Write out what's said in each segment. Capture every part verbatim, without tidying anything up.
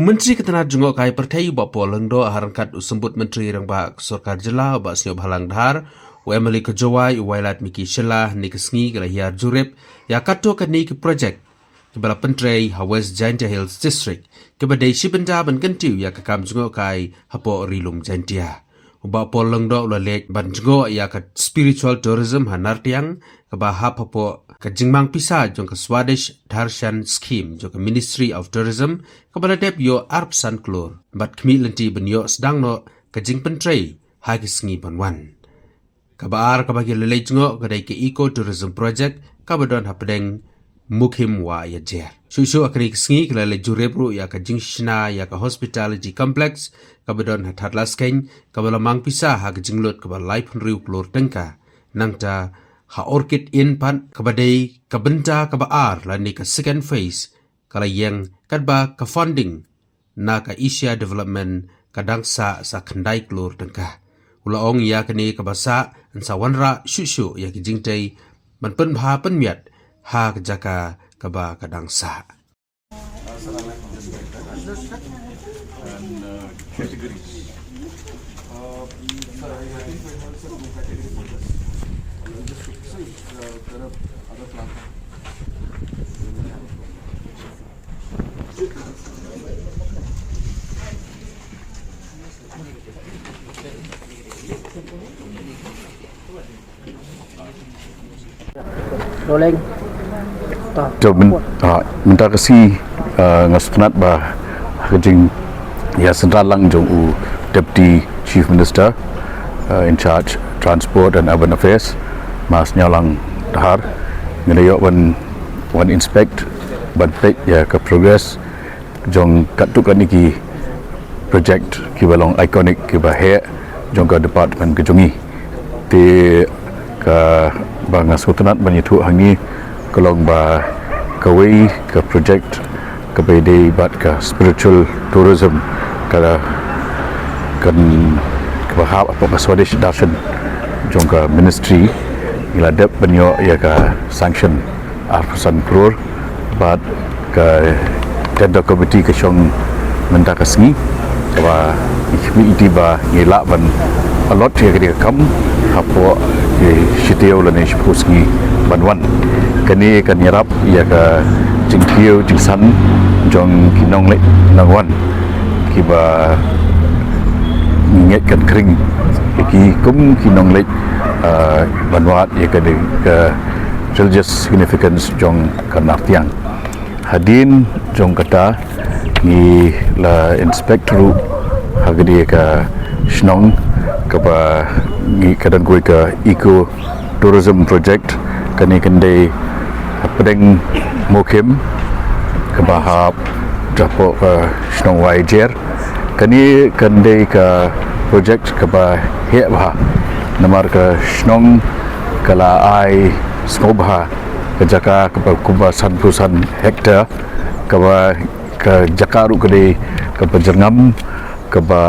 Myntri ka tnad jngohkai pyrthei u Bah Paul Lyngdoh ha ryngkat u Symbud Myntri Rangbah ka Sorkar Jylla u Bah Sniawbhalang Dhar, u MLA ka Jowai u Wailadmiki Shylla, hynne ka sngi ka la hiar jurip ïa katto katne ki project kiba la pyntrei ha West Jaintia Hills District, kiba dei shi bynta ban kyntiew ïa ka kam jngohkai hapoh Ri Lum Jaintia. U Bah Paul Lyngdoh u la leit ban jngoh ïa ka spiritual tourism ha Nartiang, kaba hap hapoh ka jingmang pisa jong ka Swadesh Darshan Scheme jong ka Ministry of Tourism, kaba la dep ïoh arphew san klur, bad khmih lynti ban ïoh sdang noh ka jingpyntrei ha ki sngi ban wan. Kaba ar kaba ki la leit jngoh ka dei ka Eco Tourism Project, kaba don hapdeng Mukhim Wah Ïajer. Shuh shuh ha kane ka sngi ki la leit jurip ruh ïa ka jingshna ïa ka Hospitality Complex, kaba don ha Thadlaskein, kaba la mang pisa ha ka jinglut kaba laiphew hynriew klur tyngka. Nangta ha Orchid Inn pat, kaba dei ka bynta kaba ar lane ka second phase, ka la ïeng, katba ka funding na ka Asia Development ka dang sah sa khyndai klur tyngka. U la ong ïa kane kaba sah yn sa wanrah shuh shuh ïa ki jingtei ban pynbha pynmiat ha ka jaka kaba ka dang sah. Rolling. To, myn-, ah, mynta ka sngi, ah, nga sngewtynnat ba ha ka jingïasynran lang jong u Deputy Chief Minister, ah, in charge Transport and Urban Affairs, Ma Sniawlang Dhar, nga la ïoh wan, wan inspect, ban peit ïa ka progress jong katto katne ki project kiba long iconic, kiba heh jong ka department ka jong ngi. Te kaba nga sngewtynnat ban ïathuh hangne ka long ba kawei ka project kaba ïadei bad ka spiritual tourism, ka, kan, kaba hap hapoh ka Swadesh Darshan jong ka ministry, ngi la dep ban ïoh ïa ka sanction arphew san klur, bad ka tender committee ka shong mynta ka sngi, kaba ngi khmih lynti ba ngi lah ban allot ïa kane ka kam hapoh ki shitaïew lane shiphew sngi ban wan. Kane kan ïarap ïa ka jingkiew jingsan jong ki nongleit nongwan, kiba ngi ngeit kan khring ïa ki kum ki nongleit, ah, ban wad ïa ka, ka religious significance jong ka Nartiang. Hadien jong kata, ngi la inspect ruh ha kane ka shnong kaba ngi, ka don kawei ka eco tourism project, kane kan dei hapdeng Mukhim, kaba hap hapoh ka shnong Wah Ïajer. Kane kan dei ka project kaba heh bha, namar ka shnong ka la ai sngewbha ka jaka kaba kumba sanphew san hektar, kaba ka jaka ruh ka dei kaba jyrngam, kaba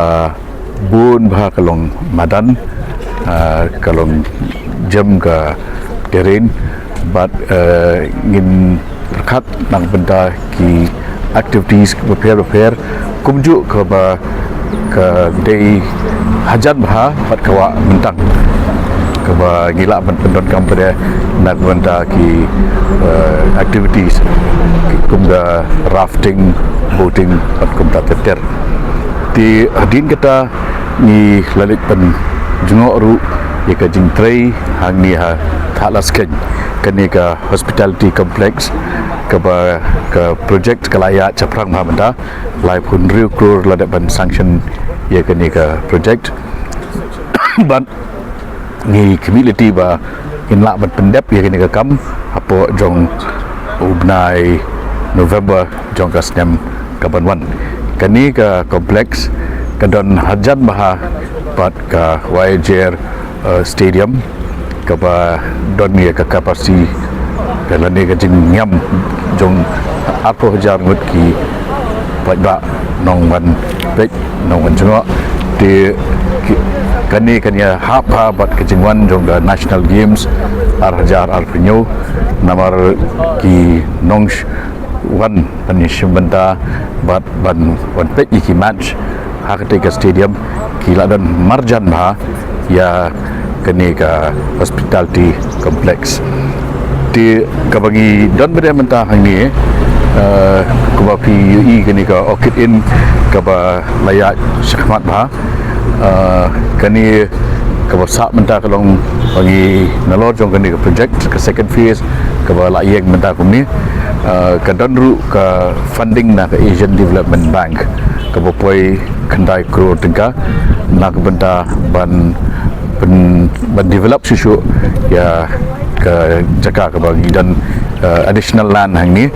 bun bha ka long madan, ah, ka long jem ka terrain, bad, eh, ngin pyrkhat na ka bynta ki activities bapher bapher, kumjuh kaba ka dei hajan bha bad ka wah myntang, kaba ngi lah ban pyndonkam pat na ka bynta ki, eh, activities kum ka rafting, boating bad kumta ter ter. Te hadien kata ngi la leit pynjngoh ruh ïa ka jingtrei hangne ha Thadlaskein, kane ka hospitality complex, kaba ka project ka la ïaid shaphrang bha mynta, laiphew hynriew klur la dep ban sanction ïa kane ka project. Bad ngi khmih lynti ba ngin lah ban pyndep ïa kane ka kam hapoh jong u bnai November jong ka snem kaban wan. Kane ka complex ka don hajan bha bad ka Wah Ïajer, eh, Stadium, kaba don ïa ka capacity ka lane ka jingngam jong arphew hajar ngut ki paidbah nongwan peit, nongwan jngoh. Te ki, kane kan ïahap bha bad ka jingwan jong ka National Games ar hajar arphew hynñiew, namar ki nong sh-, wan ban ïashim bynta bad ban wan peit ïa ki match ha katei ka stadium, ki la don marjan bha ïa kane ka hospitality complex. Te kaba ngi don bad mynta hangne, eh, kaba phi ïohi kane ka Orchid Inn kaba la ïaid shakhmat bha. Uh, kane kaba sah mynta ka long ba ngi nalor jong kane ka project ka second phase kaba la ïeng mynta kumne. Uh, ka don ruh ka funding na ka Asian Development Bank kaba poi khyndai klur tyngka na ka bynta ban, ban, ban develop shuh shuh ïa ka jaka kaba ngi don, uh, additional land hangne,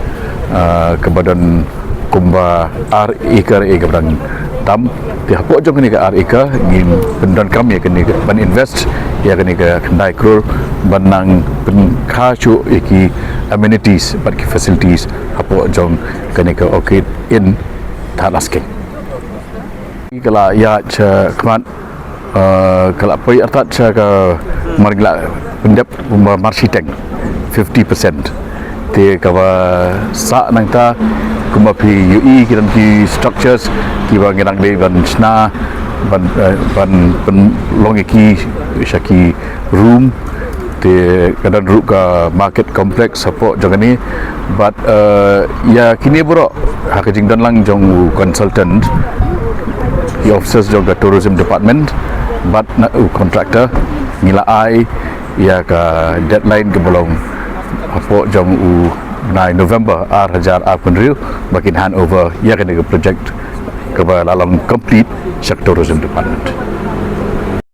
uh, kaba don kumba ar acre ïa kaba dang tam. Te hapoh jong kane ka ar acre ngin pyndonkam ïa kane ka, ban invest ïa kane ka khyndai klur ban nang pynkha shuh ïa ki amenities bad ki facilities hapoh jong kane ka Orchid Inn Thadlaskein. Ka la ïaid shakhmat, uh, ka la poi artat sha ka mar ngi la pyndep kumba mar shiteng, fifty percent. Te kaba sah nangta kumba phi ïohi ki don ki structures kiba ngi dang dei ban shna ban, eh, ban pynlong ïa ki sha ki room. Te ka don ruh ka market complex hapoh jong kane bad, eh, ïa kine baroh ha ka jingdon lang jong u consultant, ki officers jong ka tourism department bad na u contractor ngi la ai ïa ka deadline kaba long hapoh jong u bnai November ar hajar arphew hynriew ba kin hand over ïa kane ka project kaba la long complete sha ka tourism department.